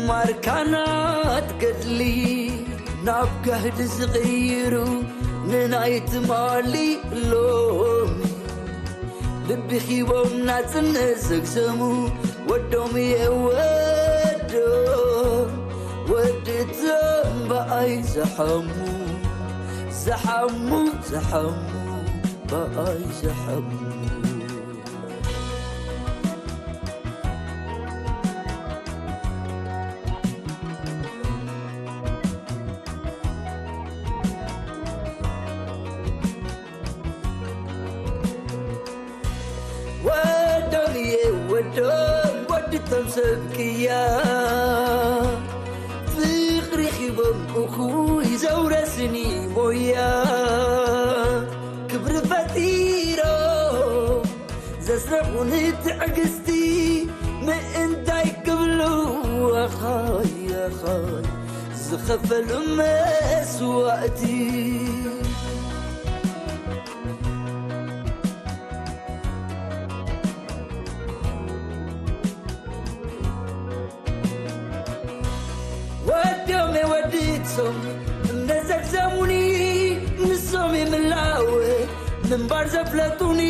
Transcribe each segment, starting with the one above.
ማርካናት ገድሊ ናብ ጋህዲ ዝቕይሩ ንናይ ትማሊ ሎሚ ልቢ ሂቦም ናጽነት ዘግዘሙ ወዶም እየ ወዶ ወዲ እቶም ብኣይ ዝሓሙ ዝሓሙ ዝሓሙ ብኣይ ዝሓሙ ወዶም እየ ወዶም ወድቶም ሰብ ቅያ ፍቕሪ ሒቦም እኹይ ዘውረስኒ ሞያ ክብሪ ፈጢሮም ዘስረቑኒ ትዕግስቲ ምእንታይ ክብሉ ኣኻይ ኣኻይ ዝኸፈሉ መስዋእቲ ወዶም ወድቶም እምነት ዘግዘሙኒ ንሶም የምላው ምንባር ዘፍለጡኒ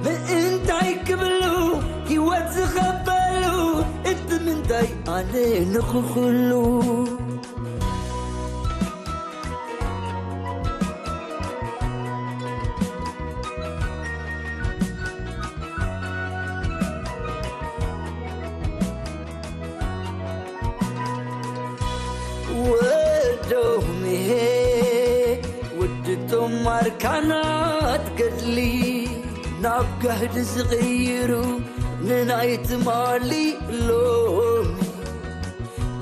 ምእንታይ ክብሉ ህይወት ዝኸፈሉ እቲ ምንታይ ኣነ ንኽኽሉ ወዶምሄ ውድቶም ኣርካናት ገድሊ ናብ ጋህዲ ዝቕይሩ ንናይ ትማሊ ሎሚ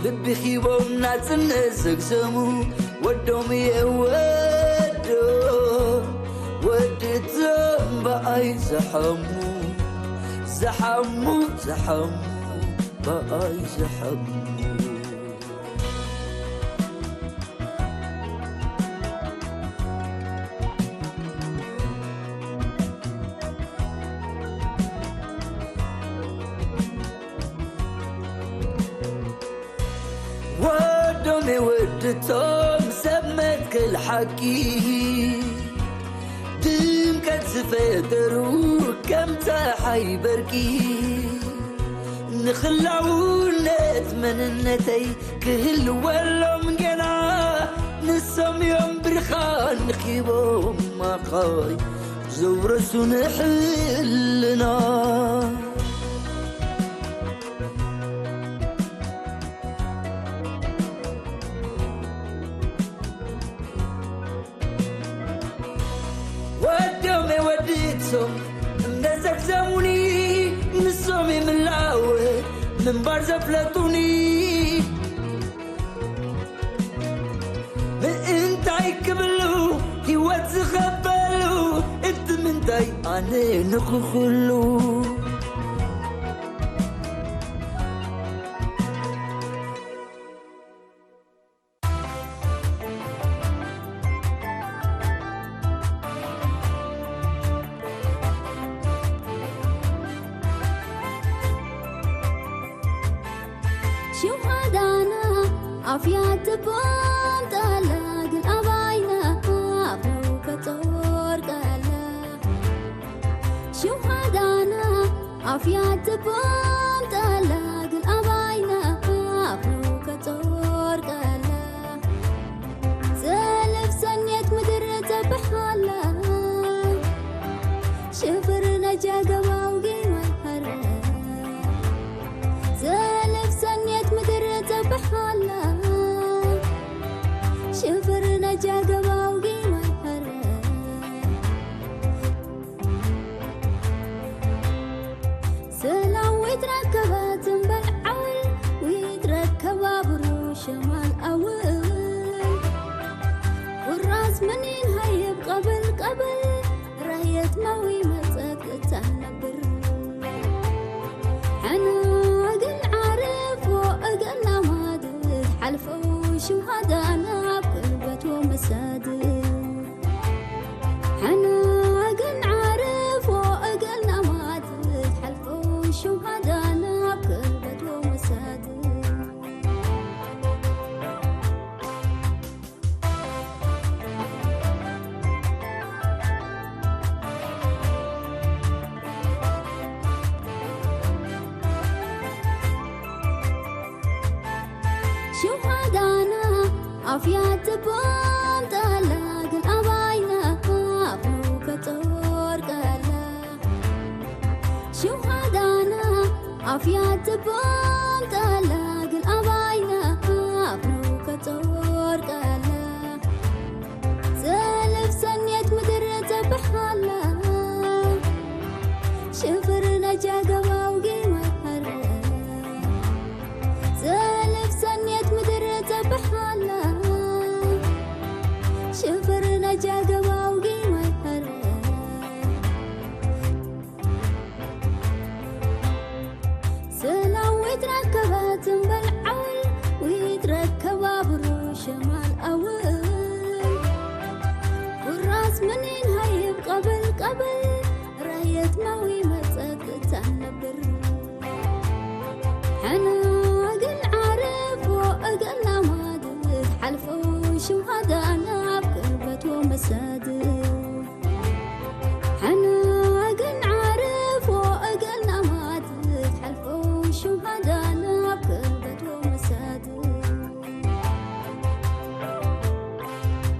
ልቢ ሂቦም ናጽነት ዘግዘሙ ወዶም እየ ወዶ ወዲ እቶም ብኣይ ዝሓሙ ዝሓሙ ዝሓሙ ብኣይ ዝሓሙ ወዶም ወድቶም ሰብ መትክል ሓቂ ድምቀት ዝፈጠሩ ከም ፀሓይ በርቂ ንኽላውነት መንነተይ ክህልወሎም ገና ንሶም እዮም ብርኻን ኺቦም ማኻይ ዘውረሱ ንሕልና ወዶም ወድቶም እምነት ዘግዘሙኒ ንሶም የምላው ምንባር ዘፍለጡኒ ምእንታይ ክብሉ ህይወት ዝኸበሉ እቲ ምንታይ ኣነ ንኽኽሉ ሽውሃዳና ኣፍያ ትቦን ጠላ ግን ኣባይና ኣፍረው ከጾር ቀላ ሽውሃዳና ኣፍያ ትቦን ጠላ ግን ኣባይና ኣፍረው ከጾር ቀላ ዘልፍ ሰኔት ምድር ተብሓላ ሽፍር ነጃገባው ጊማይ ሀረ ዘልፍ ሰኔት ምድር ተብሓላ ሽፍር ነጃገባው ጊማይ ሀረ ሰላም ወይትረከበ ትንበል ዓውል ወይትረከባ ብሩ ሸማል ኣውል ቁራስ ምኒን ሃይብ ቀብል ቀብል ራህየት መዊ መጸት እተነብር ሕና ግን ዓርፎ እገና ማድት ሓልፈው ሽውሃዳና ኣብ ቅርበት ወመሳድት ሕና ግን ዓርፎ እገና ማድት ሓልፈው ሽውሃዳ ኣፍያ ትቦም ጠላ ግን ኣባይና ኣብኑ ከጾር ቀላ ሽውሃዳና ኣፍያ ትቦም ጠላ ግን ኣባይና ኣብኑ ከጾር ቀላ ዘልፍ ሰኔት ምድር ጸብሓላ ሽፍር ነጃ ገባው ጊመር ዘልፍ ሰኔት ምድር ጸብሓላ ሽፍር ነጃ ገባው ጊመር ሰላም ወይትረከበ ትንበል ዓውል ወይትረከባ ብሩ ሸማል ኣውል ኩራስ ምኒን ሃይብ ቀብል ቀብል ራየት ማዊ መጸት እታነብር ሕና ግን ዓረፎ እገና ማድት ሓልፎ ሽምሃዳና ኣብ ቅርበት ወመሳድት ሕና ግን ዓረፎ እገና ማድት ሓልፎ ሽምሃዳና ኣብ ቅርበት ወመሳድት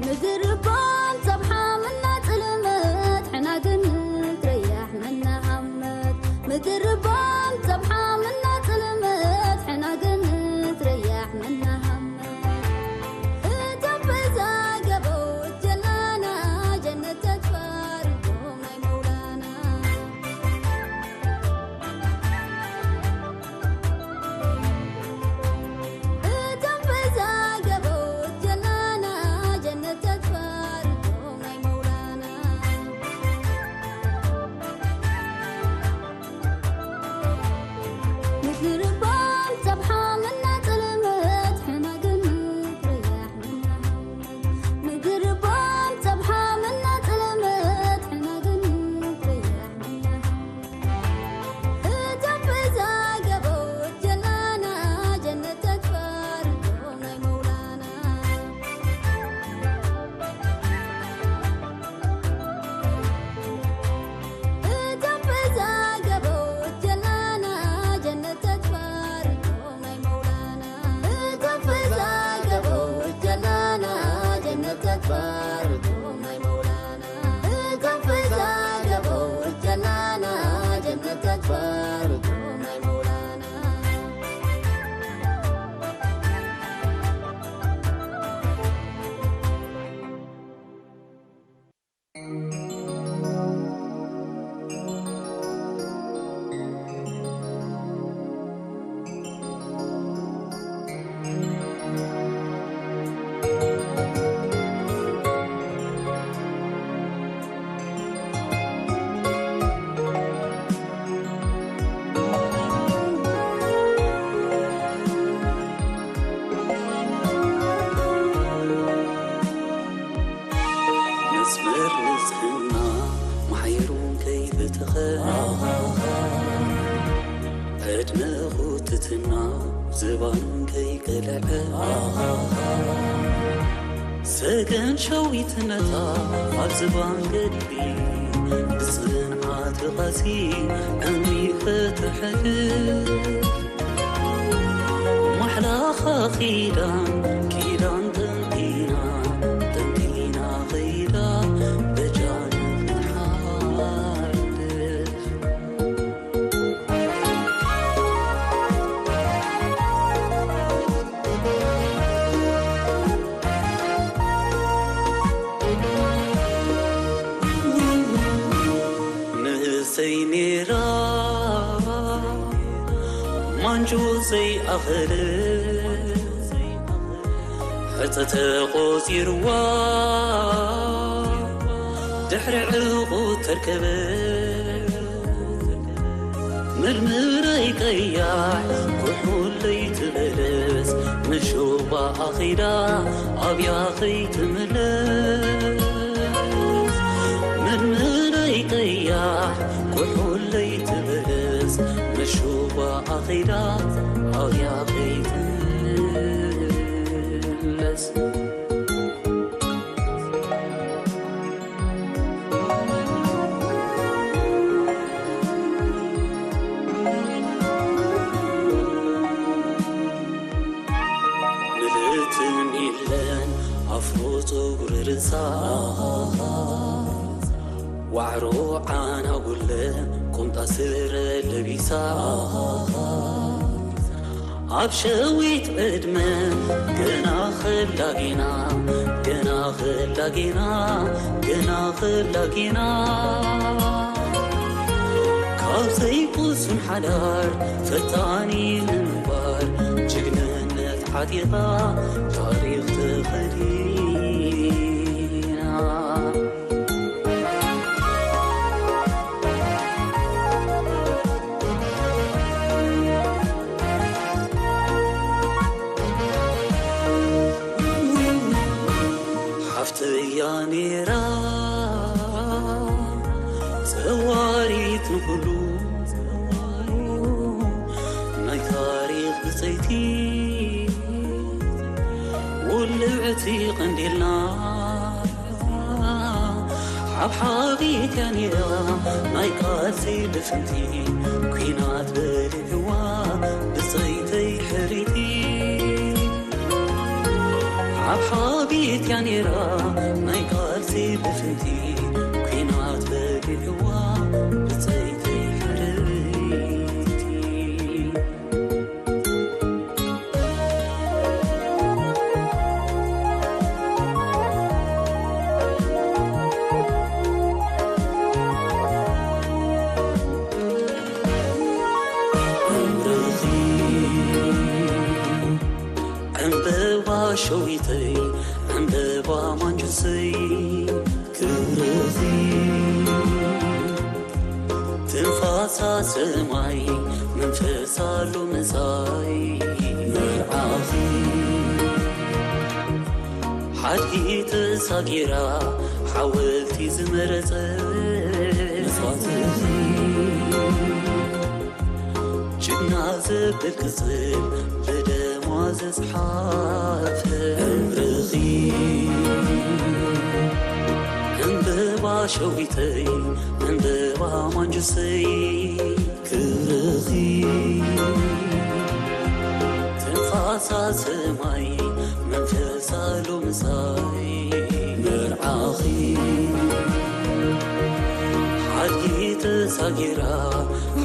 ምድርባም ጸብሓ ምና ጽልመት ሕና ግን ትረያሕ ምና ሃመት ምድርባም ጸብሓ ምና ጽልመት ሕና ግን ትረያሕ ምና ሃመት እቶም በዛ ገበው ጀናና ጀነት ተትፋርዶም ናይ መውላና እቶም በዛ ገበው ጀናና ጀነት ተትፋርዶም ናይ መውላና ምድርባም ጸብሓ ምና ጽልመት ሕና ግን ትረያሕ ምና ምድርባም ጸብሓ ምና ጽልመት ሕና ግን ትረያሕ ምና እቶም በዛ ገበው ጀናና ጀነት ተትፋርዶም ናይ መውላና እቶም በዛ ገበው ጀናና ጀነት ተትፋርዶም ናይ መውላና እቶም በዛ ገበው ጀናና ጀነት ተትፋርዶም ናይ መውላና እቶም በዛ ገበው ጀናና ጀነት ተትፋርዶም ናይ መውላና መስመር ንጽህና መሓየሩ ከይበተኸ ዕድመ ኹትትና ዝባኑ ከይቀልዐ ሰገን ሸዊትነታ ኣብ ዝባን ገድሊ ብጽንዓት ብቐሲ ዕሚ ፈተሐት ማሕላኻ ኪዳን ኪዳን ጠንጢና ጠንጢና ኸይዳ በጃ ንሓልፍ ንእሰይ ኔራ ማንጁ ዘይኣኸለ ሕፀ ተቆፂርዋ ድሕሪ ዕርቁ ተርከበ ምርምረይ ቀያሕ ኩሑለይ ትበለስ ንሹባ ኣኺዳ ኣብያ ኸይትምለስ ምርምረይ ቀያሕ ኩሑለይ ትበለስ ንሹባ ኣኺዳ ኣብያ ኸይትምለስ ምልእትን የለን ዋዕሮ ዓና ጉለ ቁምጣ ስረ ለቢሳ ኣብ ሸዊት ዕድመ ገና ኸላጊና ገና ኸላጊና ገና ኸላጊና ካብ ዘይቁሱን ሓዳር ፈታኒ ንምንባር ጅግንነት ዓጢቓ ታሪኽ ተኸዲና ሓፍተያ ነይራ ጸዋሪት ንኹሉ ናይ ታሪኽ ብጸይቲ ውልዕቲ ቀንዴልና ሓብሓቢት እያ ነይራ ናይ ቃልሲ ልፍንቲ ኲናት በሊዕዋ ብጸይተይ ሕሪቲ ሓብሓቢት እያ ነይራ ናይ ቃልሲ ልፍንቲ ኲናት በሊዕዋ ብጸይተይ ሕሪቲ ዕምበባ ሸዊተይ ዕምበባ ማንጁሰይ ክብርኺ ትንፋሳ ሰማይ መንፈሳ ሎምሳይ መርዓኺ ሓድጊ ተሳጊራ ሓወልቲ ዝመረጸ መስዋእትኺ ጅግና ዘብል ቅጽል ብደማ ዘጽሓፈ ዕምርኺ ዕምበባ ሸዊተይ ዕምበባ ማንጁሰይ ክብርኺ ትንፋሳ ሰማይ መንፈሳ ሎምሳይ መርዓኺ ሓድጊ ተሳጊራ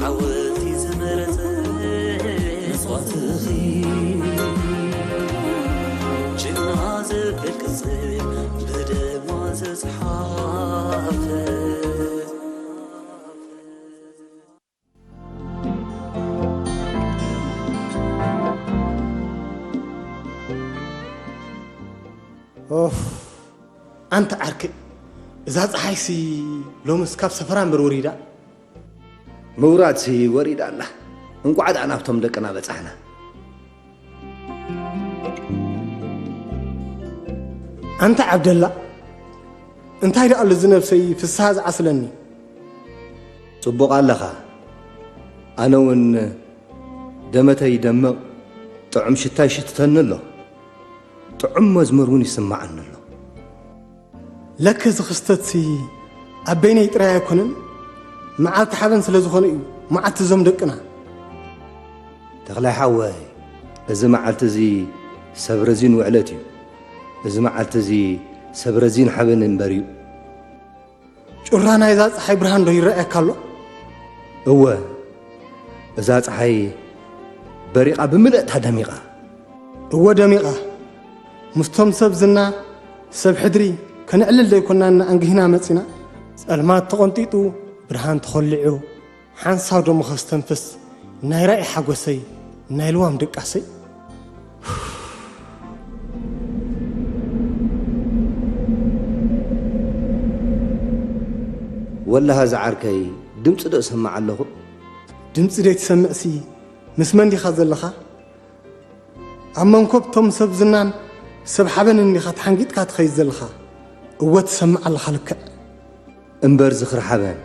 ሓወልቲ ዝመረጸ መስዋእትኺ ጅግና ዘብል ቅጽል ብደማ ዘዝሓፈ ኦፍ፣ ኣንታ ዓርከይ፣ እዛ ጸሓይሲ ሎምስ ካብ ሰፈራ እምበር ወሪዳ? ምውራድሲ ወሪዳ ኣላ። እንቋዕ ደኣ ናብቶም ደቅና በጻሕና። ኣንታ ዓብደላ፣ እንታይ ደኣ ኣሎ እዚ ነብሰይ ፍስሃ ዝዓስለኒ? ጽቡቕ ኣለኻ። ኣነ እውን ደመተይ ይደምቕ፣ ጥዑም ሽታ ይሽትተኒ ኣሎ። ጥዑም መዝሙር እውን ይስምዓኒ ኣሎ። ለከ እዚ ክስተትሲ ኣብ በይነይ ጥራይ ኣይኮነን፣ መዓልቲ ሓበን ስለ ዝኾነ እዩ፣ መዓልቲ እዞም ደቅና። ተኽላይ ሓወይ፣ እዚ መዓልቲ እዚ ሰብ ረዚን ውዕለት እዩ። እዚ መዓልቲ እዚ ሰብ ረዚን ሓበን እምበር እዩ። ጩራ ናይዛ ጸሓይ ብርሃን ዶ ይረኣየካ ኣሎ? እወ፣ እዛ ጸሓይ በሪቓ ብምልእታ ደሚቓ። እወ ደሚቓ። ምስቶም ሰብ ዝና፣ ሰብ ሕድሪ ከነዕልል ዘይኮናና ኣንጊህና መጺና። ጸልማት ተቐንጢጡ ብርሃን ተኾሊዑ ሓንሳብ ደሞ ከስተንፍስ ናይ ራኢ ሓጎሰይ ናይ ልዋም ድቃሰይ። ወላሂ ዝዓርከይ ድምፂ ዶ እሰምዕ ኣለኹ? ድምፂ ደይ ትሰምዕሲ ምስ መን ዲኻ ዘለኻ? ኣብ መንኮብ ቶም ሰብ ዝናን ሰብ ሓበንን ዲኻ ተሓንጊጥካ ትኸይድ ዘለኻ? እወ ትሰምዕ ኣለኻ ልክዕ። እምበር ዝኽሪ ሓበን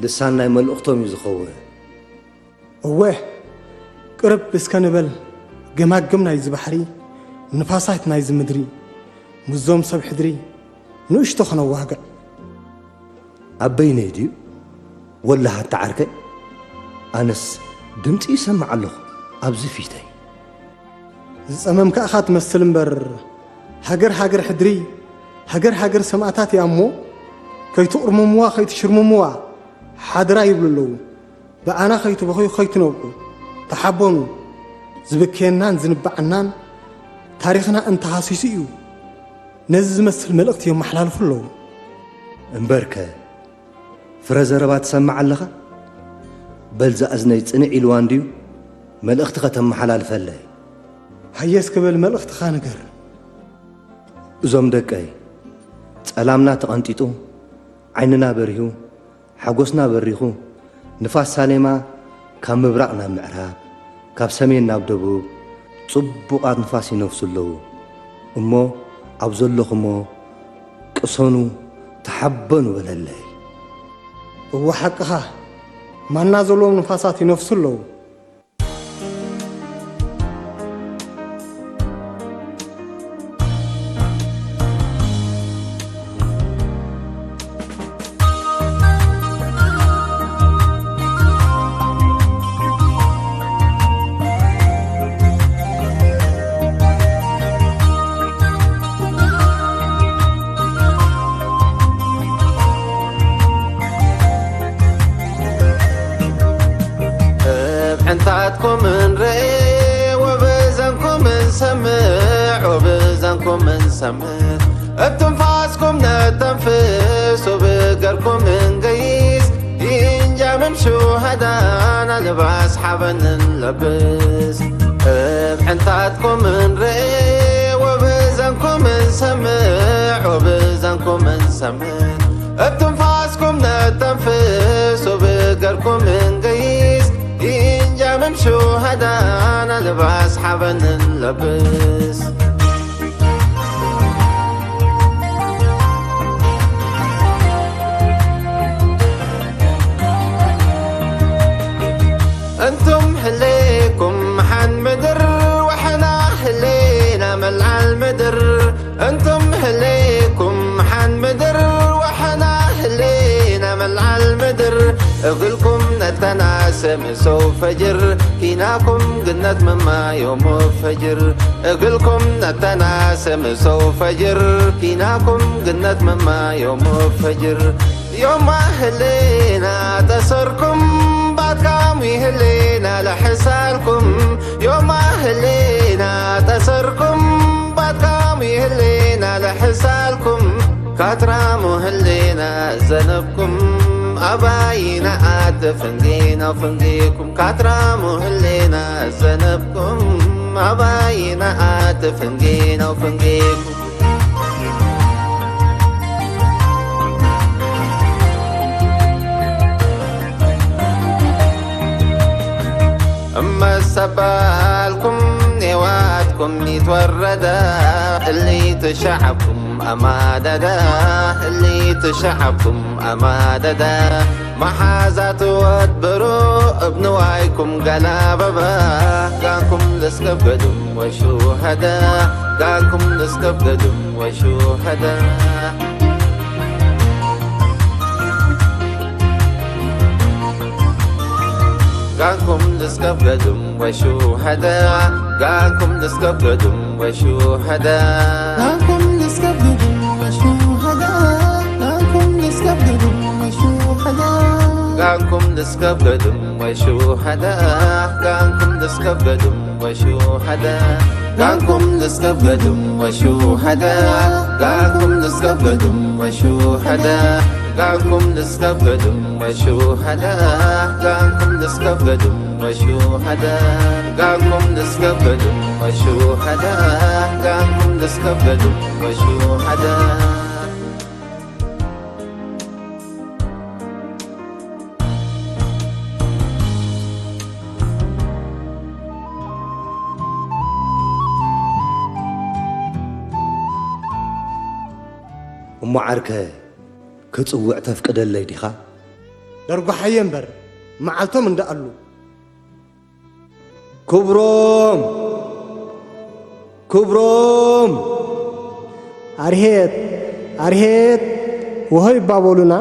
ልሳን ናይ መልእኽቶም እዩ ዝኸውን። እወ ቅርብ እስከ ንበል ገማግም ናይዚ ባሕሪ ንፋሳት ናይዚ ምድሪ ምስዞም ሰብ ሕድሪ ንእሽቶ ክነዋግዕ። ኣብ በይነይ ድዩ ወላሂ ኣታ ዓርከይ? ኣነስ ድምፂ ይሰምዕ ኣለኹ ኣብዚ ፊተይ። ዝፀመምካ ኢኻ ትመስል እምበር ሃገር ሃገር ሕድሪ ሃገር ሃገር ሰማእታት እያ እሞ፣ ከይትቑርምምዋ ከይትሽርምምዋ ሓደራ ይብሉ ኣለዉ። ብኣና ከይትበኽዩ ከይትነብዑ፣ ተሓበኑ። ዝብከየናን ዝንባዓናን ታሪኽና እንተሃሲሱ እዩ። ነዚ ዝመስል መልእኽቲ የመሓላልፉ ኣለዉ። እምበርከ፣ ፍረ ዘረባ ትሰምዕ ኣለኻ? በል ዝኣዝነይ ጽንዕ ኢልዋ እንድዩ፣ መልእኽቲ ከተመሓላልፈለይ። ሃየ እስኪ በል መልእኽትኻ ንገር። እዞም ደቀይ፣ ጸላምና ተቐንጢጡ፣ ዓይንና በሪሁ፣ ሓጎስና በሪኹ፣ ንፋስ ሳሌማ ካብ ምብራቕ ናብ ምዕራብ፣ ካብ ሰሜን ናብ ደቡብ፣ ጽቡቓት ንፋስ ይነፍሱ ኣለዉ። እሞ ኣብ ዘለኹሞ ቅሰኑ፣ ተሓበኑ በለለይ። እወ ሓቅኻ፣ ማና ዘለዎም ንፋሳት ይነፍሱ ኣለዉ። እብዕንታትኩም እንርእ፣ ወብዘንኩም እንሰምዕ፣ ወብዘንኩም እንሰምዕ። እብ ትንፋስኩም ነተንፍስ፣ ወብገርኩም እንገይስ። ኢንጃምም ሹሃዳና ልባስ ሓበን እንለብስ። እብዕንታትኩም እንርእ፣ ወብዘንኩም እንሰምዕ፣ ወብዘንኩም እንሰምዕ። እብ ትንፋስኩም ነተንፍስ፣ ወብገርኩም እንገይስ። ኢንጃምም ሹሃዳና ልባስ ሓበን እንለብስ። እንቱም ህሌኩም ሓን ምድር፣ ወሕና ህሌና መልዓል ምድር። እንቱም ህሌኩም ሓን ምድር፣ ወሕና ህሌና መልዓል ምድር። እግልኩም ነተናሰ ምሰው ፈጅር፣ ኪናኩም ግነት ምማ ዮም ፈጅር። እግልኩም ነተናሰ ምሰው ፈጅር፣ ኪናኩም ግነት ምማ ዮም ፈጅር። ዮም ህሌና ጠሰርኩም፣ ባትካም ይህሌና ለሕሳልኩም። ዮም ህሌና ጠሰርኩም፣ ባትካም ይህሌና ለሕሳልኩም። ካትራሙ ህሌና ዘነብኩም፣ ኣባይና ኣተ ፍንጌና ፍንጌኩም። ካትራሙ ህሌና ዘነብኩም፣ ኣባይና ኣተ ፍንጌና ፍንጌኩም። እመሰባልኩም ኔዋትኩም ይትወረዳ፣ እሊ ትሸዓብኩም ኣማደዳ፣ እሊ ትሸዓብኩም ኣማደዳ። መሓዛ ትወድብሩ እብ ንዋይኩም ገላበባ፣ ጋንኩም ልስከብ ገዱም ወሹሃዳ፣ ጋንኩም ልስከብ ገዱም ወሹሃዳ። ጋንኩም ልስከብ ገዱም ወሹሃዳ፣ ጋንኩም ልስከብ ገዱም ወሹሃዳ። ጋንኩም ልስከብ ገዱም ወሹሃዳ፣ ጋንኩም ልስከብ ገዱም ወሹሃዳ። ጋንኩም ልስከብ ገዱም ወሹሃዳ፣ ጋንኩም ልስከብ ገዱም ወሹሃዳ። ጋንኩም ልስከብ ገዱም ወሹሃዳ፣ ጋንኩም ልስከብ ገዱም ወሹሃዳ። ጋንኩም ልስከብ ገዱም ወሹሃዳ፣ ጋንኩም ልስከብ ገዱም ወሹሃዳ። ጋንኩም ልስከብ ገዱም ወሹሃዳ፣ ጋንኩም ልስከብ ገዱም ወሹሃዳ። እሞ ዓርከ፣ ክጽውዕ ተፍቅደለይ ዲኻ? ደርጉሓየ እምበር፣ መዓልቶም እንዳኣሉ። ክብሮም! ክብሮም! ኣርሄት! ኣርሄት! ወሆ ይባበሉና።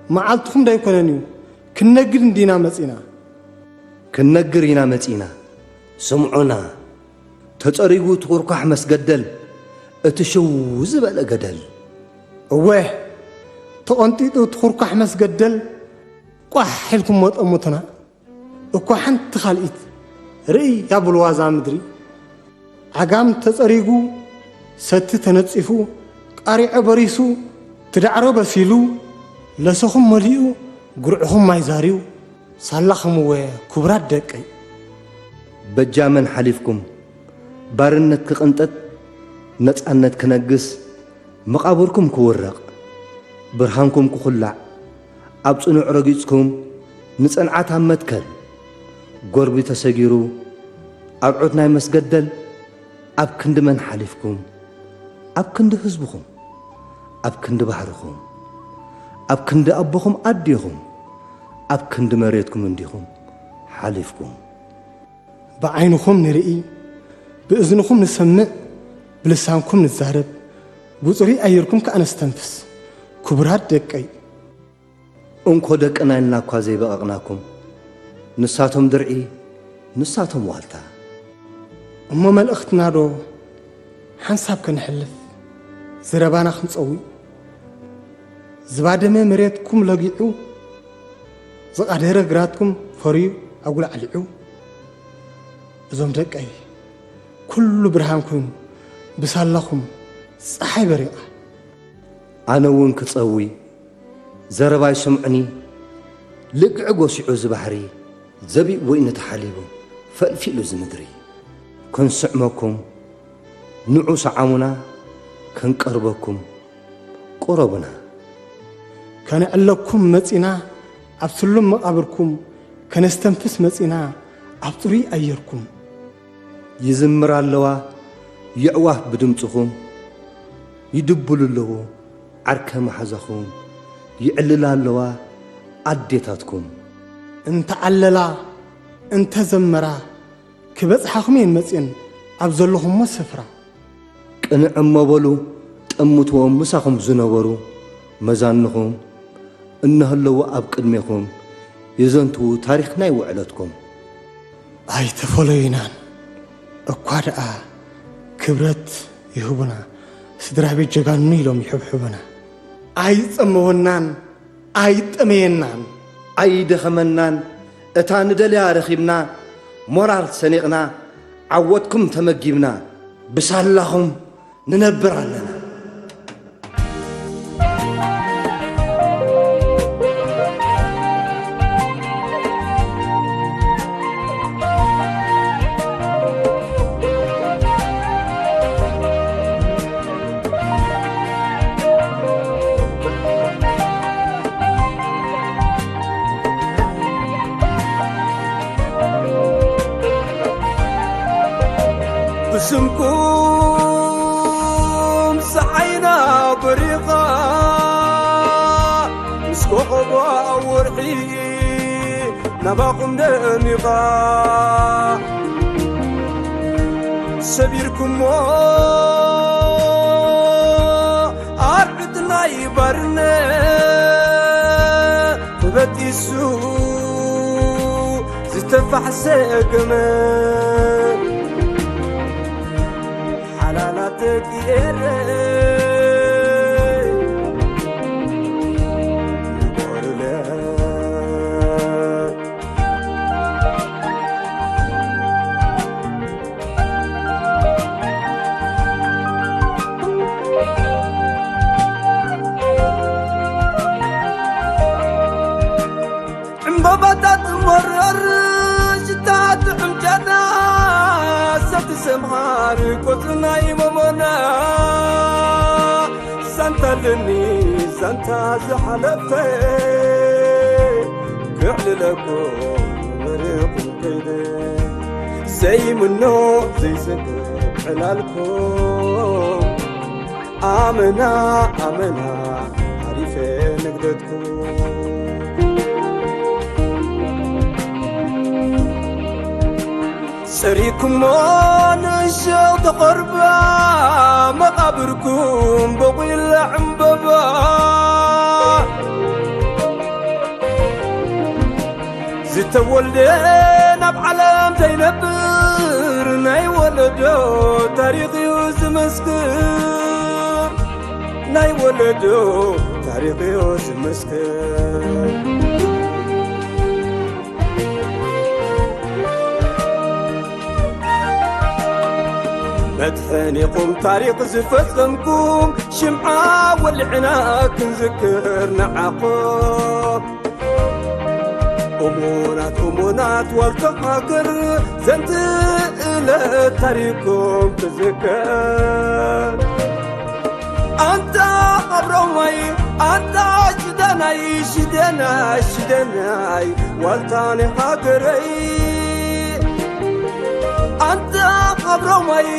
መዓልትኹም ዶ ኣይኮነን እዩ? ክንነግድ እንዲና መጺና። ክንነግር ኢና መጺና። ስምዑና። ተጸሪጉ እቲ ኩርኳሕ መስገደል፣ እቲ ሽው ዝበለ ገደል። እወ፣ ተቐንጢጡ እቲ ኹርኳሕ መስገደል ቋሕ ኢልኩሞ ጠምቱና። እኳ ሓንቲ ካልኢት ርእይ ያብልዋ እዛ ምድሪ። ዓጋም ተጸሪጉ፣ ሰቲ ተነጺፉ፣ ቃሪዖ በሪሱ፣ ትዳዕሮ በሲሉ፣ ለሰኹም መሊኡ፣ ጉርዕኹም ማይ ዛርዩ፣ ሳላኹም እወ ክቡራት ደቀይ። በጃ መን ሓሊፍኩም፣ ባርነት ክቕንጠጥ፣ ነጻነት ክነግስ፣ መቓብርኩም ክውረቕ፣ ብርሃንኩም ክኹላዕ፣ ኣብ ጽኑዕ ረጊጽኩም፣ ንጽንዓት ኣብ መትከል፣ ጎርቢ ተሰጊሩ፣ ኣርዑት ናይ መስገደል፣ ኣብ ክንዲ መን ሓሊፍኩም፣ ኣብ ክንዲ ህዝብኹም፣ ኣብ ክንዲ ባሕርኹም፣ ኣብ ክንዲ ኣቦኹም ኣዴኹም፣ ኣብ ክንዲ መሬትኩም እንዲኹም ሓሊፍኩም። ብዓይንኹም ንርኢ፣ ብእዝንኹም ንሰምዕ፣ ብልሳንኩም ንዛረብ፣ ብጽሩይ ኣየርኩም ከኣ ነስተንፍስ። ክቡራት ደቀይ። እንኮ ደቅና ኢልና እኳ ዘይበቐቕናኩም፣ ንሳቶም ድርዒ፣ ንሳቶም ዋልታ። እሞ መልእኽትናዶ ሓንሳብ ከነሕልፍ፣ ዘረባና ክንጸዊ፣ ዝባደመ መሬትኩም ለጊዑ፣ ዝቓደረ ግራትኩም ፈርዩ ኣጉላዕሊዑ። እዞም ደቀይ፣ ኩሉ ብርሃን ኮይኑ፣ ብሳላኹም ጸሓይ በሪቓ። ኣነ እውን ክጸዊ፣ ዘረባይ ስምዑኒ፣ ልግዒ ጎሲዑ እዚ ባሕሪ፣ ዘቢብ ወይኒ ተሓሊቡ፣ ፈልፊሉ እዚ ምድሪ። ክንስዕመኩም፣ ንዑ ሰዓሙና፣ ከንቀርበኩም፣ ቅረቡና። ከነዕለኩም መጺና፣ ኣብ ስሉም መቓብርኩም፣ ከነስተንፍስ መጺና፣ ኣብ ጽሩይ ኣየርኩም። ይዝምራ ኣለዋ የዕዋፍ ብድምጽኹም፣ ይድብሉ ኣለዉ ዓርከ መሓዛኹም፣ ይዕልላ ኣለዋ ኣዴታትኩም። እንተዓለላ፣ እንተዘመራ፣ ክበጽሓኹም እየን መጺኤን ኣብ ዘለኹሞ ስፍራ። ቅንዕ እሞ በሉ፣ ጠምትዎም ምሳኹም ዝነበሩ መዛንኹም፣ እነሀለዉ ኣብ ቅድሜኹም፣ የዘንትዉ ታሪኽ ናይ ውዕለትኩም። ኣይተፈለዩናን፣ እኳ ደኣ ክብረት ይህቡና፣ ስድራ ቤት ጀጋኑ ኢሎም ይሕብሕቡና። ኣይጸመወናን፣ ኣይጠመየናን፣ ኣይደኸመናን፣ እታ ንደልያ ረኺብና፣ ሞራል ሰኒቕና፣ ዓወትኩም ተመጊብና፣ ብሳላኹም ንነብር ኣለና። ብስምኩም ጸዓይና በሪቓ፣ ምስ ኮኾባ ወርሒ ናባኹም ደሚቓ። ሰቢርኩሞ ኣርዕት ናይ ባርነት ተበጢሱ ዝተፋሕሰ ገመድ ሓላላት ደቂ ኤረይ ይኾርለ። ዕምባባታት መረር ሽታ ጥዑም ጨና ሰቲ ሰምሃር ቆጽና ይመሞና። ዛንታ ኣለኒ ዛንታ ዝሓለፈ ክዕልለኩም መሪኹም ከይደ ዘይምኖ ዘይስንቅ ዕላልኩም ኣመና ኣመና ሓሊፈ ንግደትኩም። ጸሪኩሞ ንእሸው ተቐርባ መቓብርኩም በቑላ ዕምበባ። ዝተወልደ ናብ ዓለም ዘይነብር ናይ ወለዶ ታሪኽ እዩ ዝምስክር፣ ናይ ወለዶ ታሪኽ እዩ ዝምስክር። መድሕን ኢኹም ታሪኽ ዝፈጸምኩም፣ ሽምዓ ወሊዕና ክንዝክር ንዓኹም። እሙናት እሙናት ዋልታ ሃገር፣ ዘንት እለት ታሪኩም ትዝከር። ኣንታ ኣብሮማይ፣ ኣንታ ሽደናይ፣ ሽደናይ፣ ሽደናይ፣ ዋልታ ናይ ሃገረይ። ኣንታ ኣብሮማይ፣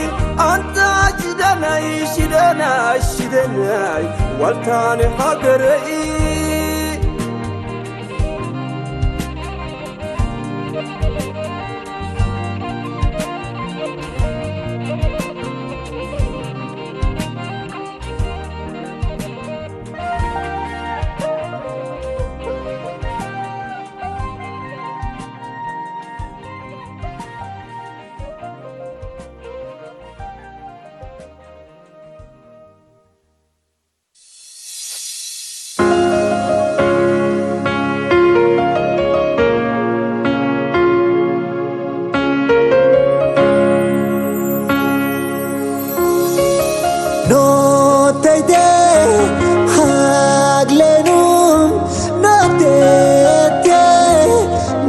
ኣንታ ሽደናይ፣ ሽደናይ፣ ሽደናይ፣ ዋልታ ናይ ሃገረይ። Notte te haglenu, notte te,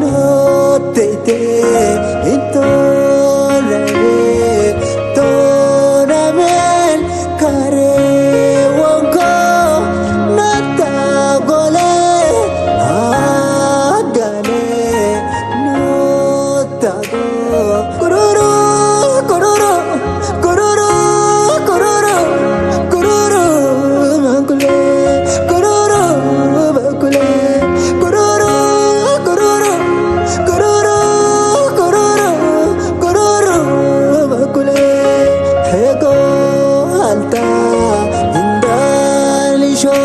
notte te, intorno a me, torna men, care wonko, nata gole, agane, nata go. Kururu, kururu, kururu, kururu, kururu, makule, kururu, makule, kururu, kururu, kururu, kururu, kururu, makule, hego alta indalisho.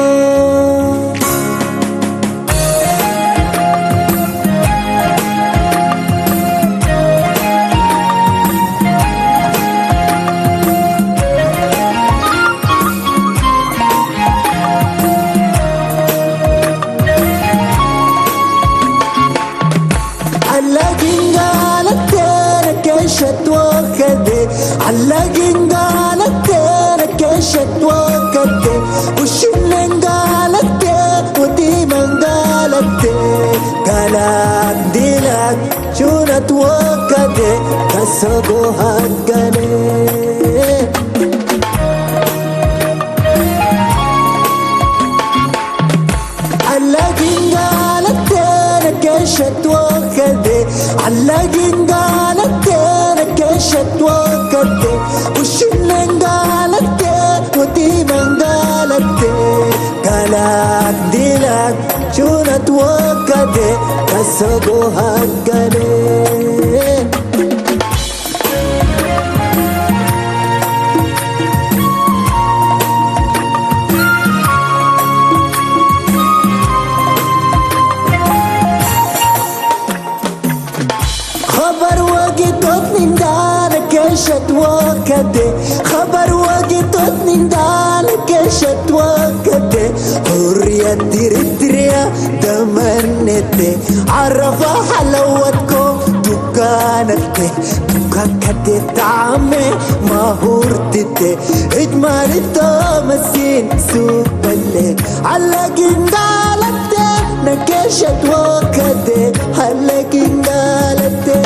Alla gingalatte na keshat wakade, alla gingalatte na keshat wakade, ushinengalatte, uti mangalatte, galak dilak, chunat wakade, kasogo hagane. Alla gingalatte na keshat wakade, alla gingalatte na keshat wakade, ushinengalatte, uti mangalatte, galak dilak, chunat wakade, kasogo hagane. خبر وقتت نندان كشت وقتي، خبر وقتت نندان كشت وقتي، حرية إريتريا تمنيتي، عرفة حلاوتكم دكانتي، دكان كتي طعمي ما هورتتي، إجمالي تومسين سوبلي، على جندالتي نكشت وكتي، على جندالتي.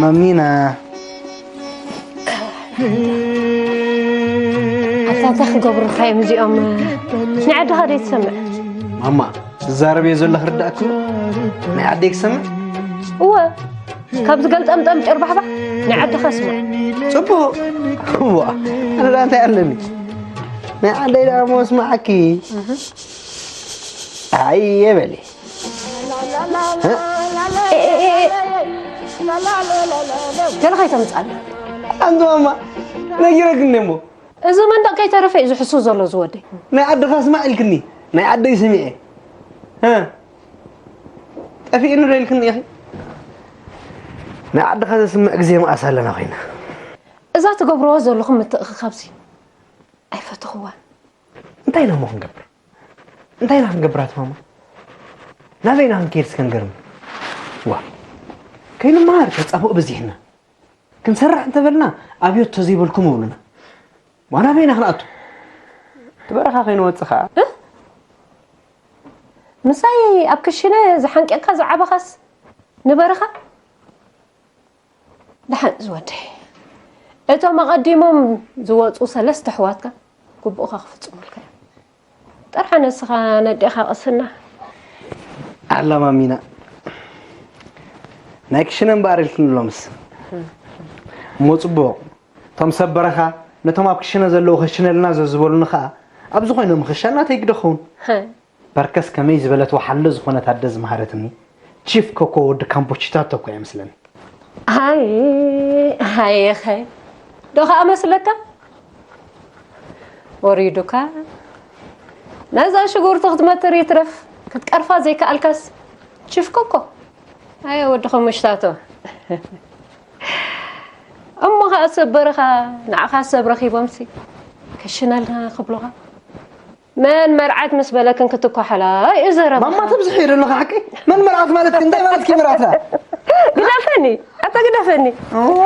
ማሚና ኣታ እንታይ ክገብሩልካ እዮም እዚኦም? ናይ ዓድኻ ደይ ትሰምዕ? ማማ ዝዛረብ እየ ዘሎ ክርዳእኩ። ናይ ዓደይ ክሰምዕ? እወ፣ ካብ ዝገልጠምጠም ጭርባሕባሕ ናይ ዓድኻ ስማዕ። ጽቡቕ። እዋ፣ ኣነ ደኣ እንታይ ኣለኒ? ናይ ዓደይ ደኣ እሞ ስማዓኪ። ኣየ በሊ። ገለ ከይተምጻለ። ኣንተ ማማ ነጊረክኒ እሞ። እዚ መንደቕ ከይተረፈ እዩ ዝሕሱ ዘሎ ዝወደይ። ናይ ዓድኻ ስማዕ ኢልክኒ፣ ናይ ዓደይ ስሚዐ። እ፣ ጠፊእኒ ዶ ኢልክኒ ኢኺ? ናይ ዓድኻ ዘስምዕ ግዜ መኣስ ኣለና ኮይና። እዛ ትገብርዎ ዘለኹም ምትእኽኻብሲ ኣይፈተኽዋን። እንታይ ኢና እሞ ክንገብር? እንታይ ኢና ክንገብር ኣቲ ማማ? ናበይ ኢና ክንከይድ እስከ ንገርኒ? ዋ፣ ከይንመሃር ተጻብኦ በዚሕና። ክንሰርሕ እንተበልና ኣብዮት ተዘይበልኩም እብሉና። ዋ፣ ናበይ ኢና ክንኣቱ? እቲ በረኻ ከይንወጽእ ኸኣ። እ? ምሳይ ኣብ ክሽነ ዝሓንቀካ ዝዓበኻስ ንበረኻ? ደሓን ዝወደይ፣ እቶም ኣቐዲሞም ዝወጹ ሰለስተ ኣሕዋትካ ግቡእኻ ክፍጽሙልካ እዮም። ጥራሕ ንስኻ ነዴኻ ቅስና። ኣላ ማሚና፣ ናይ ክሽነ እምበኣር ኢልክኒ ሎምስ። እሞ ጽቡቕ፣ እቶም ሰብ በረኻ ነቶም ኣብ ክሽነ ዘለዉ ከሽነልና ዘዝበሉኒ ኸኣ ኣብዚ ኮይኖም ምኽሻን ናተይ ግደ ክኸውን። በርከስ ከመይ ዝበለት ወሓለ ዝኾነት ኣደ ዝመሃረትኒ ቺፍ ኮኮ ወዲ ካምቦቺታቶ እኮ እያ መስለኒ። ሃይ፣ ሃይኸ ዶ ኸኣ መስለካ? ወሪዱካ። ነዛ ሽጉርቲ ክትመትር ይትረፍ ክትቀርፋ ዘይከኣልካስ ቺፍ ኮኮ። ኣየ ወዲ ካምቦቺታቶ። እሞ ኸኣ ሰብ በረኻ ንዓኻ ሰብ ረኺቦምሲ ከሽነልና ክብሉኻ። መን መርዓት ምስ በለክን ክትኳሓላ እዩ ዘረባኻ። ማማ ተብዝሒ እዩ ዘለኻ ሓቂ። መን መርዓት ማለት እንታይ ማለት እዩ መርዓት? ግደፈኒ፣ ኣታ ግደፈኒ። እዋ፣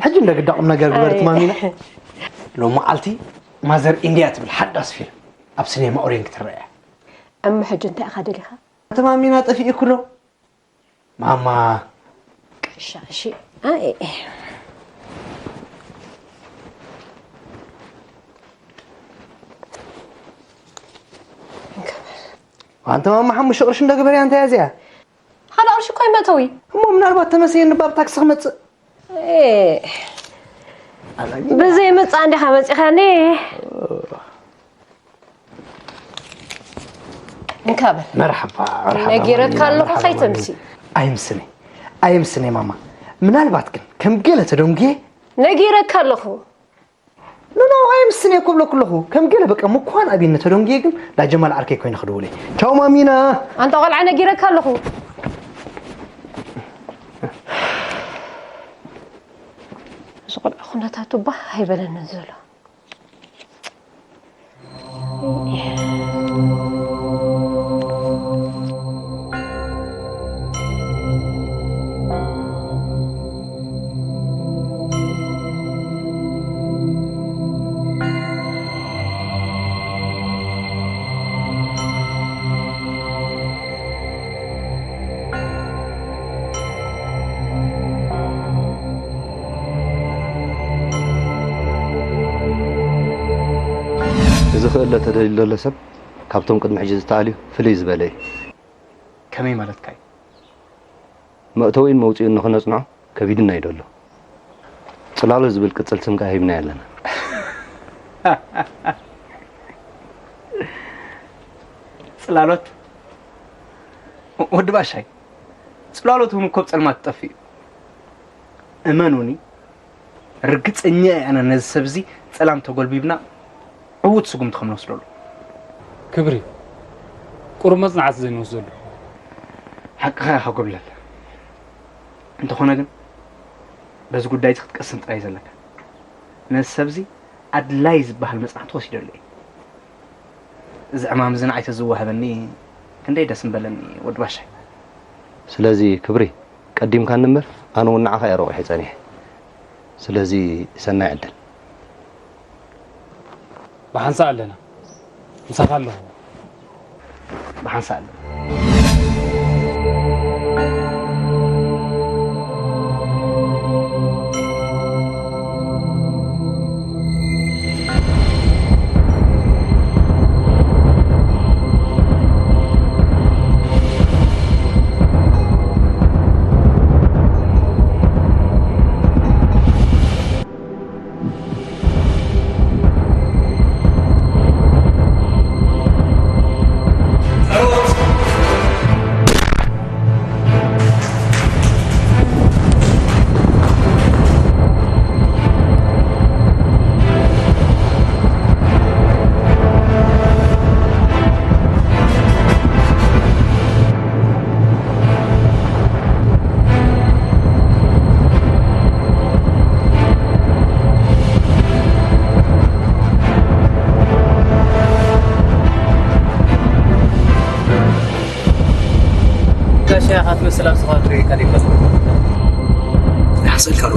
ሕጂ እንደ ግዳ ቁም ነገር ግበርት ኣይ። ማሚና። ሎም መዓልቲ ማዘር ኢንድያ ትብል ሓዳስ ፊልም ኣብ ሲኔማ ኦርየንት ክትረአ እያ። እሞ ሕጂ እንታይ ኢኻ ደሊኻ? ኣቲ ማሚና ጠፊኡ ኩሎ። ማማ። ቀሻ፣ እሺ። ኣይ፣ ኣንተ ማማ ሓሙሽተ ቅርሺ እንዳገበርያ እንታይ እያ እዚኣ? ሓደ ቅርሺ እኮ እዩ መእተዊ። እሞ ምናልባት ተመሰየኒ ባብ ታክሲ ክመጽእ። ኤ፣ ኣላጊ። ብዘይ ምጻ እንዲኻ መጺኻኒ። እንካ በል። መርሓባ፣ መርሓባ ነጊረካ ማሚና፣ ኣለኹ፣ መርሓባ ከይተምሲ። ማሚና። ኣይምስኒ፣ ኣይምስኒ ማማ። ምናልባት ግን ከም ገለ ተደንጉየ። ነጊረካ ኣለኹ። ኖ፣ ኖ፣ ኣይምስኒ እኮ ብለኩ ኣለኹ። ከም ገለ በቃ ምኳን ኣብየኒ ተደንጉየ ግን ዳጀማል ዓርከይ ኮይነ ክድውል እየ። ቻው ማሚና። ኣንታ ቆልዓ ነጊረካ ኣለኹ። እዚ ቆልዓ ኩነታቱ ባህ ኣይበለንን ዘሎ። እዚ ክእለ ተደልዩ ዘሎ ሰብ ካብቶም ቅድሚ ሕጂ ዝተኣልዩ ፍልይ ዝበለ እዩ። ከመይ ማለትካ እዩ? መእተዊኡን መውፅኢኡን ንኽነፅንዖ ከቢድና እዩ ደሎ። ፅላሎ ዝብል ቅፅል ስም ከኣ ሂብናዮ ኣለና። ጽላሎት ወዲ ባሻይ፣ ጽላሎት እውን እኮ ኣብ ጸልማት ትጠፍእ እዩ። እመኑኒ፣ ርግጸኛ እየ ኣነ ነዚ ሰብ እዚ ጸላም ተጎልቢብና ዕዉት ስጉምቲ ከም ንወስደሉ። ክብሪ፣ ቁሩብ መጽናዕቲ ዘይንወስደሉ። ሓቅኻ ኢኻ ጎብለል። እንተኾነ ግን በዚ ጉዳይ እዚ ክትቀስን ጥራይ ዘለካ። ነዚ ሰብ እዚ ኣድላይ ዝበሃል መጽናዕቲ ወሲደሉ እየ። እዚ ዕማም እዚ ንዓይ ተዝወሃበኒ ክንደይ ደስ ምበለኒ ወዲ ባሻይ። ስለዚ ክብሪ፣ ቀዲምካኒ እምበር ኣነ እውን ንዓኻ እየ ረቑሐ ጸኒሐ። ስለዚ ሰናይ ዕድል። ብሓንሳእ ኣለና። ምሳኻ ኣለኹ። ብሓንሳእ ኣለና። ስላም ስኻ ትሪኦ ይካል ይፈል። ይሓስልካ ዶ?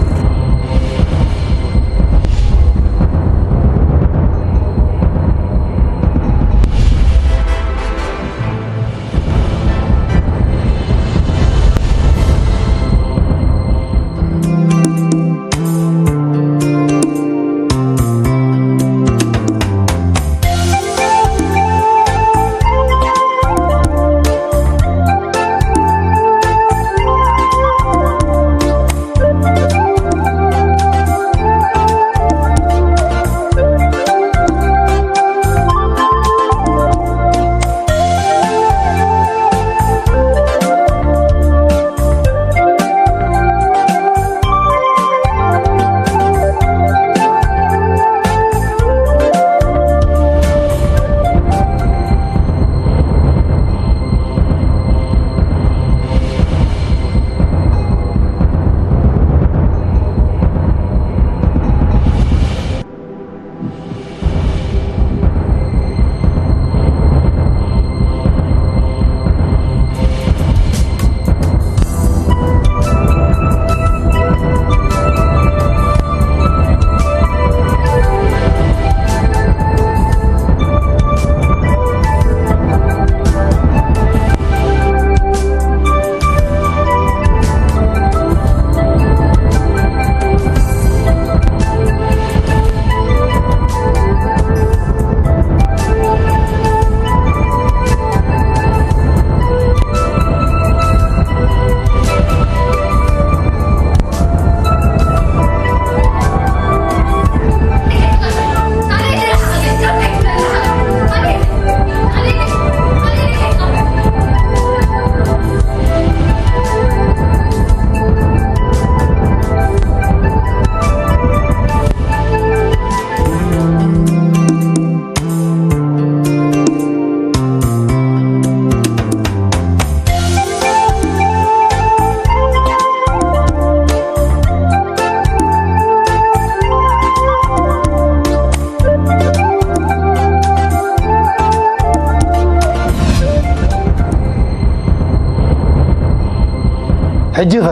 ሕጂኸ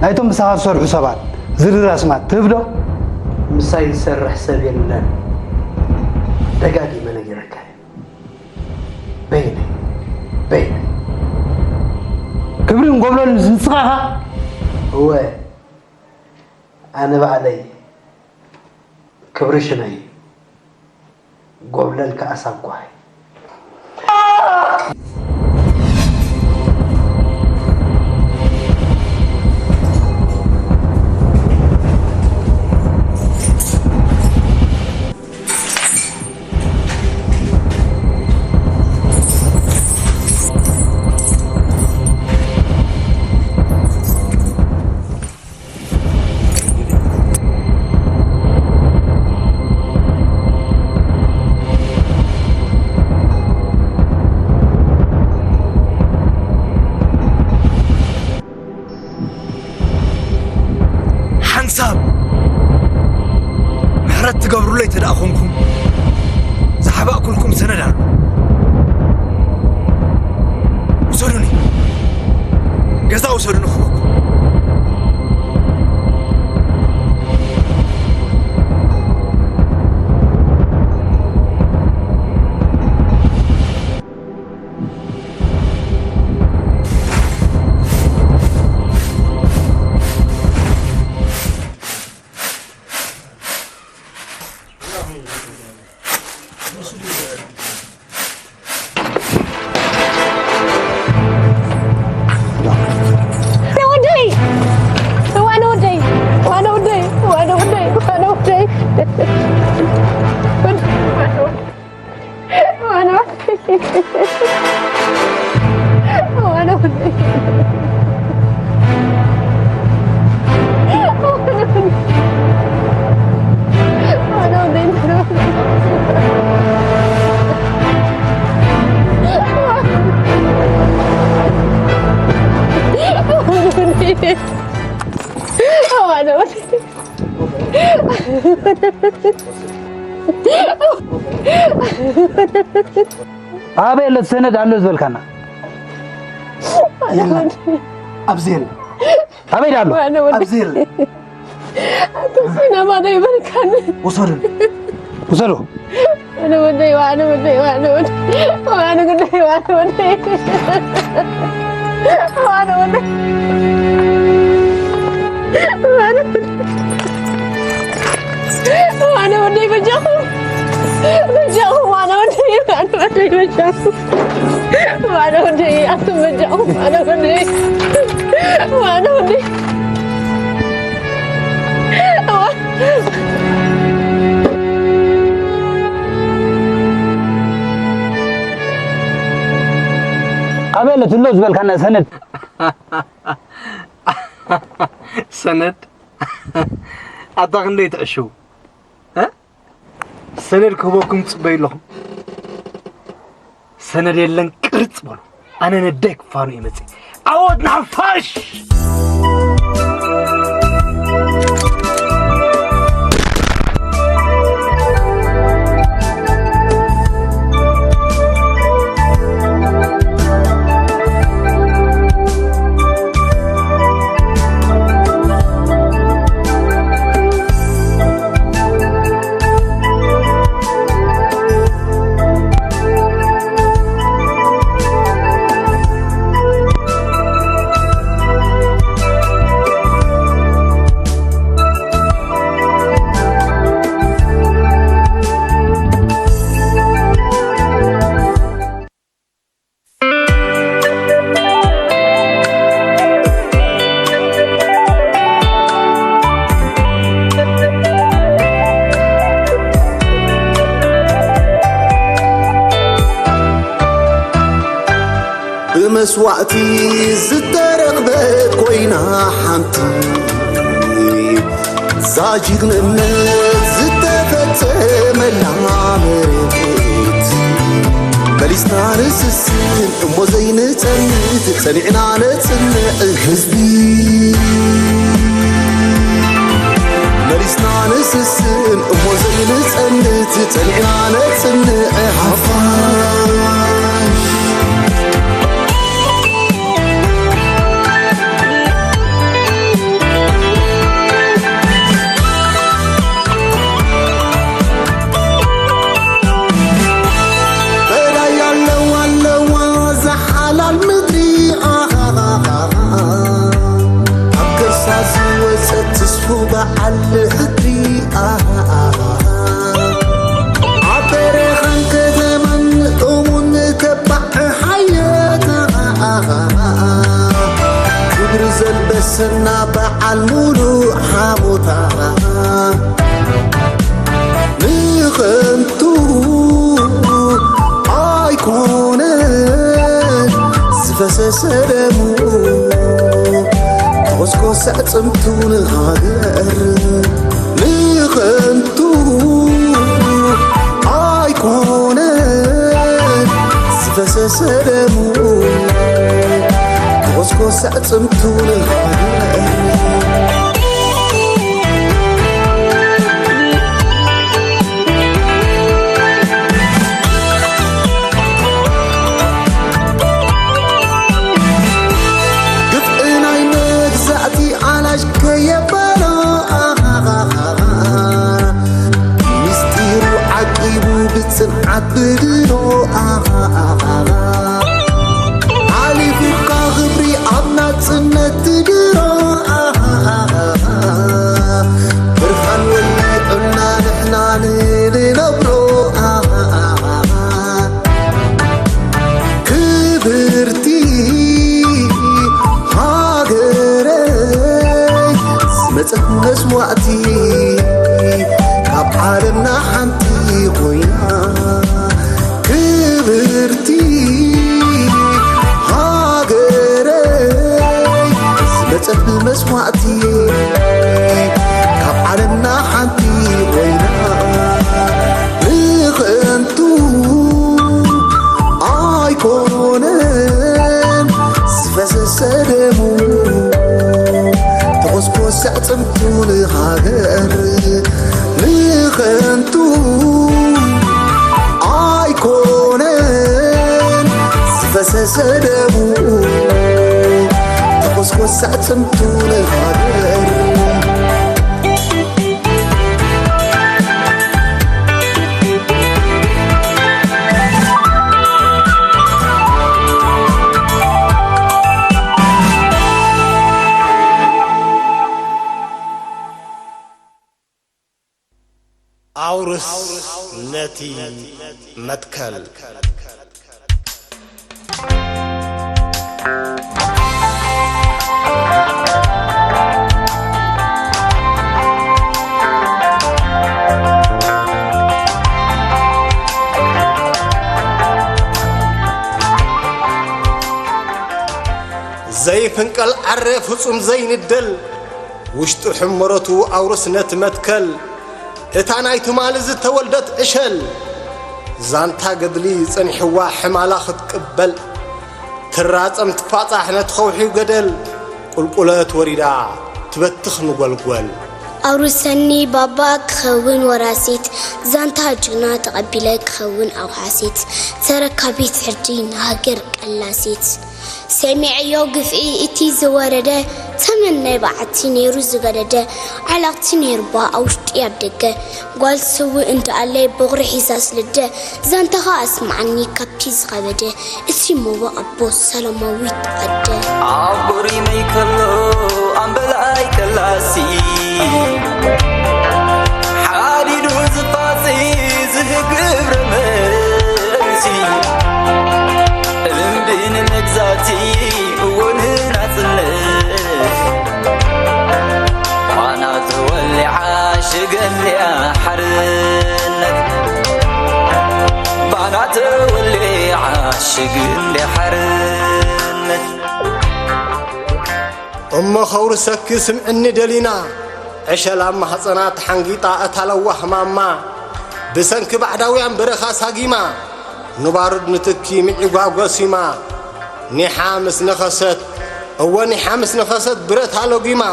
ናይቶም ምሳኻ ዝሰርሑ ሰባት ዝርዝር ኣስማት ትህብ ዶ? ምሳይ ዝሰርሕ ሰብ የለን። ደጋጊመ ነጊረካ እየ። በይነይ፣ በይነይ። ክብርን ጎብለልን ንስኻ ኢኻ? እወ፣ ኣነ ባዕለይ ክብሪ ሽመይ፣ ጎብለል ከኣ ሳጓይ። ሓንሳብ ምሕረት ትገብሩለይ ተደኣ ኾንኩም፣ ዝሓባእኩልኩም ሰነድ ኣሎ። ውሰዱኒ፣ ገዛ ውሰዱኒ ክበኩም። ወደይ! እዋነ ወደይ! እዋነ ወደይ! እዋነ ወደይ! እዋነ ወደይ! እዋነ ወደይ! ኣበይ ኣሎ እቲ ሰነድ ኣሎ ዝበልካና? የላ። ኣብዚ የለ። ኣበይ ደኣ ኣሎ? ኣነ ወደ ኣብዚ የለ። ኣቶ ሲና ባዶ ይበልካኒ። ውሰዱ። ውሰዱ። ኣነ ወደይ፣ ኣነ ወደይ፣ ኣነ ወደይ፣ ኣነ ወደይ፣ ኣነ ወደይ፣ ኣነ ወደይ፣ ኣነ ወደይ፣ ኣነ ወደይ፣ በጃኹም፣ በጃኹም፣ ኣነ ወደይ፣ ኣነ ወደይ፣ በጃኹም፣ ኣነ ወደይ፣ ኣቱም በጃኹም፣ ኣነ ወደይ፣ ኣነ ወደይ። ኣበይ ኣለ ትሎ ዝበልካና ሰነድ? ሰነድ? ኣታ ክንደይ ትዕሽው? እ? ሰነድ ክህበኩም ትጽበዩ ኣለኹም? ሰነድ የለን፣ ቅርጽ በሉ። ኣነ ነደይ ክፋኑ እየ መጽእ። ዓወት ንሓፋሽ! ብመስዋእቲ ዝተረኽበት ኮይና ሓንቲ፣ እዛ ጅግንነት ዝተፈጸመላ መሬት፣ መሊስና ንስስን እሞ ዘይንጸንት፣ ጸኒዕና ነጽንዕ ህዝቢ። መሊስና ንስስን እሞ ዘይንጸንት፣ ጸኒዕና ነጽንዕ ሓፋሽ። በዳይ ኣለዋ ኣለዋ እዛ ሓላል ምድሪ፣ ኣሃ፣ ኣብ ከርሳ ዝወጸት ትስፉ በዓል ሕድሪ፣ ኣሃ፣ ኣብ በረኻን ከተማን እሙን ተባዕ ሓየት፣ ኣሃ፣ ክብሪ ዘልበሰና በዓል ሙሉእ ሓሞታ። ንኸንቱ ኣይኮነን ዝፈሰሰ ደሙ፣ ተኾስኮሰ ኣዕጽምቱ ንሃገር። ንኸንቱ ኣይኮነን ዝፈሰሰ ደሙ፣ ተኾስኮሰ ኣዕጽምቱ ንሃገር። ግፍዒ ናይ መግዛእቲ ኣላሽ ከየበሎ፣ ሚስጢሩ ዓቂቡ ብጽንዓት ብድሮ፣ ሓሊፉካ ክብሪ ኣብ ናጽነት ትድሮ፣ ብርሃን ወሊዑልና ንሕና ንነብሮ። ክብርቲ ሃገረይ፣ ዝመጸት መስዋእቲ ካብ ዓለምና ሓንቲ ኮይና። ክብርቲ ሃገረይ፣ ዝመጸት ብመስዋእቲ ካብ ዓለምና ሓንቲ ኮይና። ንኸንቱ ኣይኮነን ዝፈሰሰ ደሙ፣ ተኾስኮሰ ኣዕጽምቱ ንሃገር። ንኸንቱ ኣይኮነን ዝፈሰሰ ደሙ፣ ተኾስኮሰ ሳዕጽምቱ ንሃገር። ኣውርስ ነቲ መትከል። ዘይፍንቀል ዓረ ፍጹም ዘይንደል፣ ውሽጡ ሕመረቱ ኣውርስ ነቲ መትከል። እታ ናይ ትማሊ ዝተወልደት ዕሸል፣ ዛንታ ገድሊ ጸኒሕዋ ሕማላ ክትቅበል። ትራጸም ትፋጻሕ ነቲ ኸውሒ ገደል፣ ቁልቁለት ወሪዳ ትበትኽ ንጎልጎል። ኣውርሰኒ ባባ ክኸውን ወራሲት፣ ዛንታ ጅግና ተቐቢለ ክኸውን ኣውሓሲት፣ ተረካቢት ሕድሪ ንሃገር ቀላሲት። ሰሚዐዮ ግፍዒ እቲ ዝወረደ፣ ተመን ናይ በዓቲ ነይሩ ዝገደደ፣ ዓላቕቲ ነይሩባ ኣብ ውሽጢ ኣብ ደገ፣ ጓል ስውእ እንዳኣለይ በቑሪ ሒዛ ስልደ፣ ዛንታኻ ኣስምዓኒ ካብቲ ዝኸበደ፣ እቲ ሞባ ኣቦ ሰላማዊት ኣደ። ኣብ ጎሪመይ ከሎ ኣምበላይ ቀላሲ፣ ሓዲዱ ዝፋጺ ዝህብ ግብረ መልሲ፣ እምቢ ንመግዛእቲ እዎ ንናጽነት፣ ባና ተወሊዓ ሽግንድያ ሓርነት፣ ባና ተወሊዓ ሽግንድያ ሓርነት። እሞ ኸውርሰኪ ስምዕኒ ደሊና፣ ዕሸል ኣብ ማህጸና ተሓንጊጣ እታ ለዋህ ማማ፣ ብሰንኪ ባዕዳውያን በረኻ ሳጊማ፣ ንባሩድ ንትኪ ምዒጓ ጎሲማ፣ ኒሓ ምስ ነኸሰት፣ እወ ኒሓ ምስ ነኸሰት ብረታ ሎጊማ፣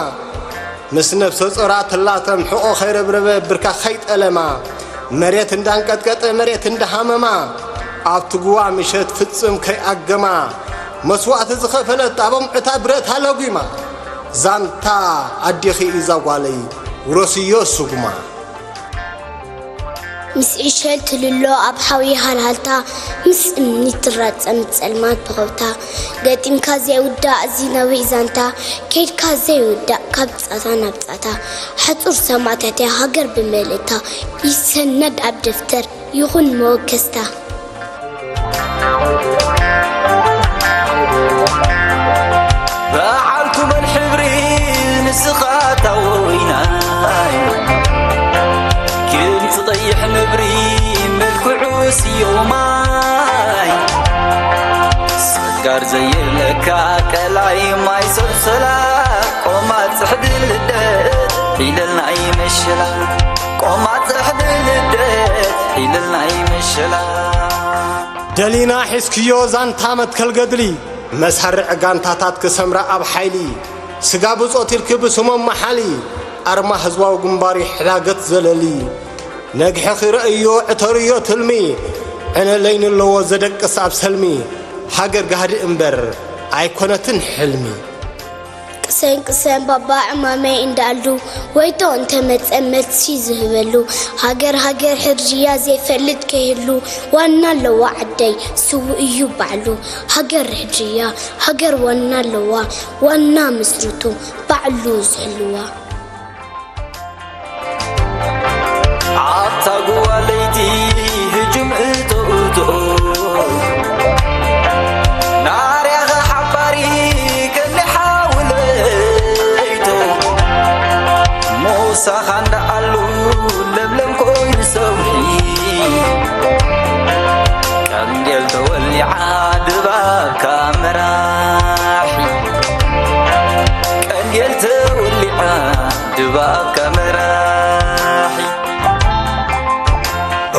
ምስ ነፍሰ ጾራ ትላተም ሕቖ ኸይረብረበ ብርካ ኸይጠለማ፣ መሬት እንዳንቀጥቀጠ መሬት እንዳሃመማ፣ ኣብቲ ጉዋ ምሸት ፍጽም ከይኣገማ፣ መስዋእቲ ዝኸፈለት ኣብ ኣምዑታ ብረታ ሎጊማ፣ ዛንታ ኣዴኺ እዛ ጓለይ ውረስዮ ስጉማ። ምስ ዕሸል ትልሎ ኣብ ሓዊ ሃልሃልታ፣ ምስ እምኒ ትራጸም ጸልማት ብኸብታ፣ ገጢምካ ዘይውዳእ እዚ ነዊሕ ዛንታ፣ ከይድካ ዘይውዳእ ካብ ጻታ ናብ ጻታ፣ ሕጹር ሰማእታትያ ሃገር ብመልእታ፣ ይሰነድ ኣብ ደፍተር ይኹን መወከስታ። በዓል ኩመል ሕብሪ ንስኻ ታወይናይ፣ ከምቲ ቀይሕ ነብሪ መልክዑ ስዮማይ፣ ሰጋር ዘየለካ ቀላይ ማይ ሰልሰላ፣ ቆማ ጽሕዲ ልደት ሒለልና ይመሽላ፣ ቆማ ጽሕዲ ልደት ሒለልና ይመሽላ። ደሊና ሒዝክዮ ዛንታ መትከል ገድሊ፣ መሳርዕ ጋንታታት ክሰምራ ኣብ ሓይሊ፣ ስጋ ብጾት ኢልኪ ብስሞም መሓሊ፣ ኣርማ ህዝባዊ ግንባር ይሕዳገት ዘለሊ። ነግሕኺ ረእዮ ዕተርዮ ትልሚ፣ ዕነ ለይኒ ኣለዎ ዘደቅስ ኣብ ሰልሚ፣ ሃገር ጋህዲ እምበር ኣይኮነትን ሕልሚ። ቅሰን ቅሰን ባባ ዕማመይ እንዳኣሉ፣ ወይጦ እንተመጸ መልሲ ዝህበሉ፣ ሃገር ሃገር ሕድርያ ዘይፈልጥ ከይህሉ፣ ዋና ኣለዋ ዓደይ ስዉእ እዩ ባዕሉ። ሃገር ሕድርያ ሃገር ዋና ኣለዋ፣ ዋና ምስርቱ ባዕሉ ዝሕልዋ። ኣብታ ጉዋ ለይቲ ህጁም እቶ እቶ፣ ናርያኸ ሓባሪ ከኒ ሓውለይቶ፣ ምሳኻ እንዳኣሉ ለምለም ኮይኑ ሰውሒ፣ ቀንዴል ተወሊዓ ድባብካ መራሒ፣ ቀንዴል ተወሊዓ ድባብካ መራሒ።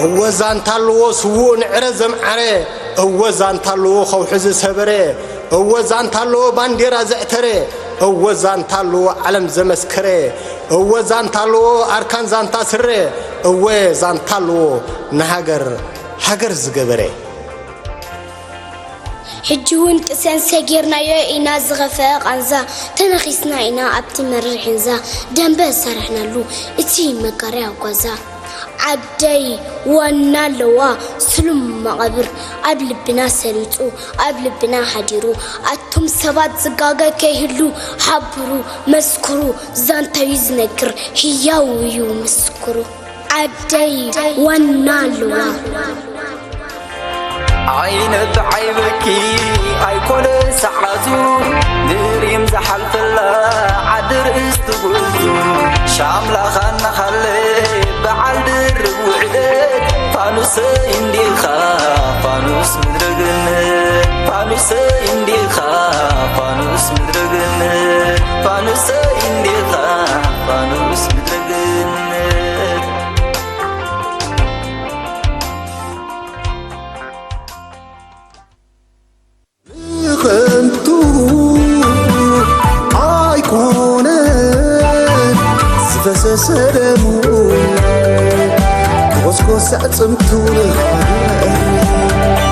እወ ዛንታ ኣለዎ ስዉእ ንዕረ ዘምዓረ፣ እወ ዛንታ ኣለዎ ኸውሒ ዝሰበረ፣ እወ ዛንታ ኣለዎ ባንዴራ ዘዕተረ፣ እወ ዛንታ ኣለዎ ዓለም ዘመስከረ፣ እወ ዛንታ ኣለዎ ኣርካን ዛንታ ስረ፣ እወ ዛንታ ኣለዎ ንሃገር ሃገር ዝገበረ። ሕጂ እውን ቅሰን ሰጊርናዮ ኢና ዝኸፍአ ቃንዛ፣ ተነኺስና ኢና ኣብቲ መሪር ሕንዛ፣ ደንበ ዝሰራሕናሉ እቲ መጋረያ ጓዛ። ዓደይ ዋና ኣለዋ ስሉም መቓብር፣ ኣብ ልብና ሰሪጹ ኣብ ልብና ሓዲሩ። ኣቱም ሰባት ዝጋገ ከይህሉ ሓብሩ፣ መስክሩ፣ ዛንታዩ ዝነግር ህያው እዩ ምስክሩ። ዓደይ ዋና ኣለዋ። ዓይነብ ዓይበኪ ኣይኮነ ሰዓቱ፣ ድሪም ዝሓልፈላ ዓዲ ርእስቲ ጉዕቱ። ሻምላኻ እናኻለ በዓል ድርብ ውዕለት፣ ፋኑሰይ እንዲኻ ፋኑስ ምድረ ገነት፣ ፋኑሰይ እንዲኻ ፋኑስ ምድረ ገነት፣ ፋኑሰይ እንዲኻ ፋኑስ ምድረ ገነት። ንኸንቱ ኣይኮነ ዝፈሰሰ ደሙ፣ ክኾስኮስ ኣዕጽምቱ ንኻልእ።